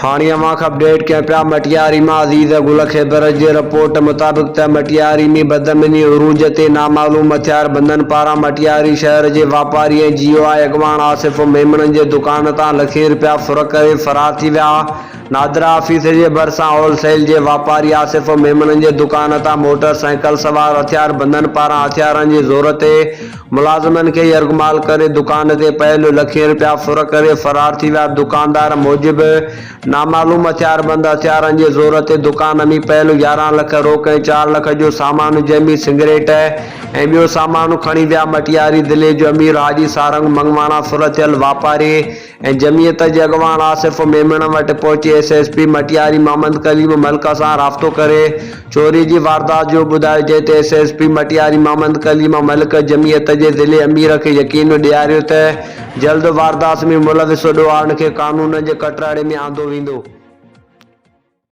هاڻي اوهان کي اپڊيٽ ڪيون پيا مٽياري مان عزيز گل خيبر جي رپورٽ مطابق ته مٽياري ۾ بدامني عروج تي نامعلوم هٿيار بندن پاران مٽياري شهر جي واپاري ۽ جي يو آء اڳواڻ آصف ميمڻ جي دڪان تان لکين رپيا ڦر ڪري فرار ٿي ويا. نادرا آفيس جي ڀرسان هول سيل جي واپاري آصف ميمڻ جي دڪان تان موٽر سائيڪل سوار هٿيار بندن پاران هٿيارن جي زور تي ملازمن کي يرغمال ڪري دڪان تي پيل لکين رپيا ڦر ڪري فرار ٿي ويا، دڪاندار موجب نامعلوم هٿياربند هٿيارن جي زور تي دڪان ۾ پيل 11 لک روڪ ۽ چار لک جو سامان جنهن ۾ سگريٽ ۽ ٻيو سامان کڻي ويا، مٽياري ضلعي جو امير حاجي سارنگ منگواڻا ڦر ٿيل واپاري ۽ جمعيت جي اڳواڻ آصف ميمڻ وٽ پهچي S S P Matiari Muhammad Kaleem Malik سان رابطو ڪري چوري جي واردات جو ٻڌايو جنهن تي S S P Matiari Muhammad Kaleem Malik Jamiat جي ضلعي امير کي يقين ڏياريو ته جلد واردات ۾ ملوث ڏوهارين کي قانون جي ڪٽهڙي ۾ آندو ويندو.